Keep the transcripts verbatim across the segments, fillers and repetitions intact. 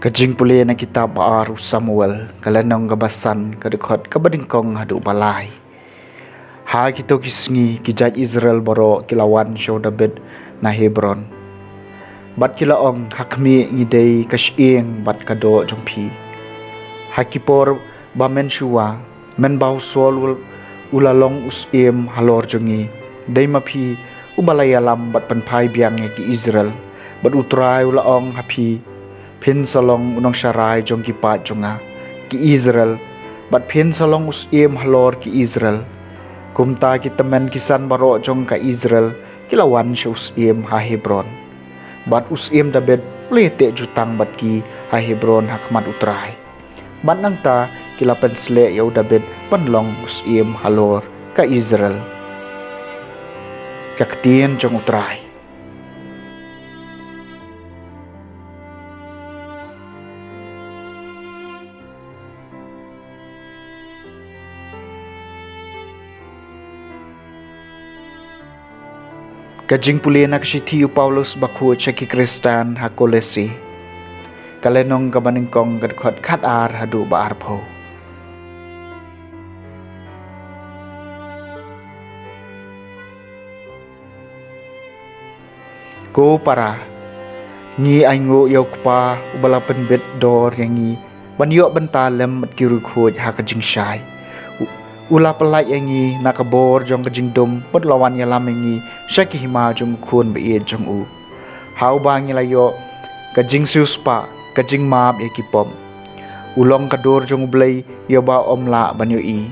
Ka jingpule na kitab ba ar u Samuel, ka lynnong kaba san, ka dkhot kaba nyngkong haduh ba lai. Ha kito ki sngi ki jait Israel baroh ki la wan sha u David na Hebron. Bad ki la ong, ha khmih ngi dei ka shyieng bad ka doh jong phi. Ha ki por ba men shuwa, men ba u Saul u, u la long u syiem halor jong ngi, dei ma phi uba la ïalam bad pynphai biang ïa ki Israel. Bad U Trai u la ong ha phi, phin sa long u nongsharai jong ki paid jong nga ki Israel, bad phin sa long u syiem halor ki Israel. Kumta ki tymmen ki san baroh jong ka Israel ki la wan sha u syiem ha Hebron. Bad u syiem David u la ïateh jutang bad ki ha Hebron ha khmat U Trai. Bad nangta ki la pynsleh ïa u David ban long u syiem halor ka Israel. Ka ktien jong U Trai. Ka jingpule na ka shithi u Paulus bakhuid sha ki Khristan ha Kolose, ka lynnong kaba nyngkong, ka dkhot khat ar haduh ba arphew. Ko para, ngi ainguh ïa u Kpa uba la pynbit dor ïa ngi ban ïoh bynta lem bad ki riewkhuid ha ka jingshai. U, u la pyllait ïa ngi na ka bor jong ka jingdum bad u la wan ïalam ïa ngi sha ki hima jong u Khun ba ïeit jong u, ha uba ngi la ïoh ka jingsiewspah, ka jingmap ïa ki pop. U long ka dur jong U Blei ïa uba ym lah ban ïohi.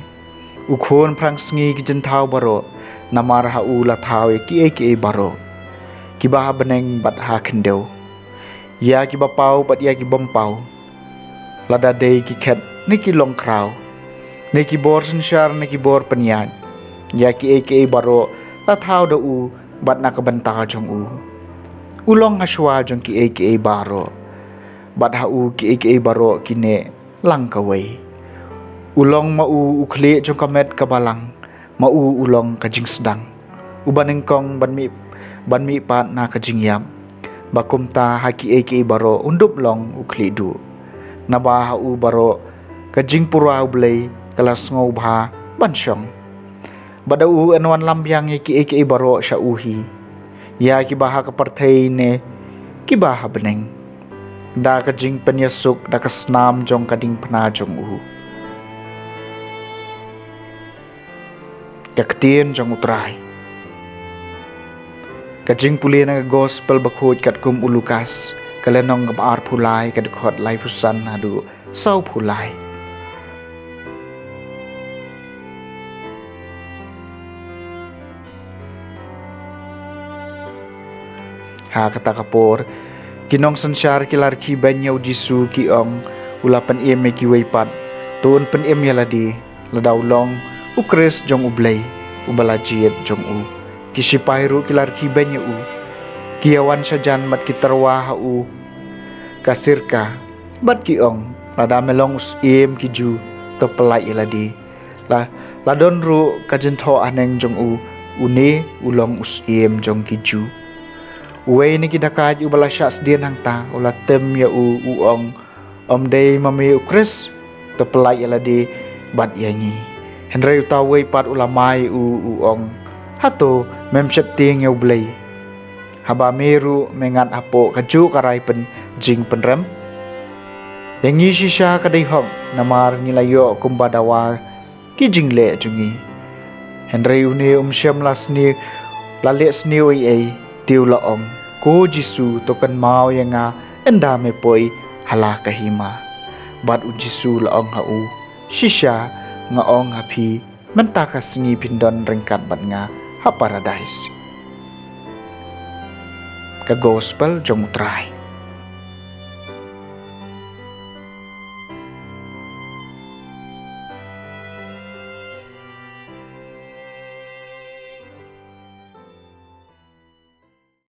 U khun phrangsngi ki jingthaw baroh, namar ha u la thaw ïa kiei kiei baroh, kiba ha bneng bad ha khyndew, ïa kiba paw bad ïa ki bym paw, lada dei ki khet ne ki long khraw, ne ki bor synshar ne ki bor pynïaid. Ïa kiei kiei baroh la thaw da u bad na ka bynta jong u. U long hashwa jong kiei kiei baroh, bad ha u kiei kiei baroh ki neh lang kawei. U long ma u u khlieh jong ka met ka balang, ma u u long ka jingsdang, uba nyngkong ban mih, ban mihpat na ka jingïap. Ba kumta ha kiei kiei baroh un dup long u khlieh duh. Naba ha u baroh ka jingpura U Blei ka la sngewbha ban shong. Bad da u yn wanlam biang ïa kiei kiei baroh sha u hi, ïa kiba ha ka pyrthei ne kiba ha bneng, da ka jingpynïasuk da ka snam jong ka diengphna jong u. Ka ktien jong U Trai. Ka jingpule na ka Gospel bakhuid katkum u Lukas, ka lynnong kaba arphew lai, ka dkhot laiphew san haduh sawphew lai. Ha kata ka por, ki nongsynshar ki la rkhie beiñ ïa u Jisu, ki ong, u la pynim ïa kiwei pat, to un pynim ïa lade, lada u long u Khrist jong U Blei, uba la jied jong u. Ki sipai ruh ki la rkhie beiñ ïa u, ki ïawan shajan bad ki tyrwa ha u ka sirka, bad ki ong, lada me long u syiem ki Jiw, to pyllait ïa lade. La, la don ruh ka jingthoh haneng jong u, une u long u syiem jong ki Jiw. Uwei na ki dakaid uba la shah sdien hangta, u la tem ïa u, u ong, ym dei ma me u Khrist? To pyllait ïa lade bad ïa ngi. Hynrei uta uwei pat u la mai u, u ong, hato mem sheptieng ïa U Blei, haba me ruh me ngat hapoh kajuh ka rai pyn, jingpynrem? Ïa ngi shisha ka dei hok, namar ngi la ïoh kumba dawa ki jingleh jong ngi. Hynrei une um shym la sniew, la leh sniew ei ei, te u la ong, ko Jisu, to kynmaw ïa nga ynda me poi ha la ka hima. Bad u Jisu la ong ha u, shisha nga ong ha phi, mynta ka sngi phin don ryngkat bad nga ha Paradais. Ka Gospel jong U Trai.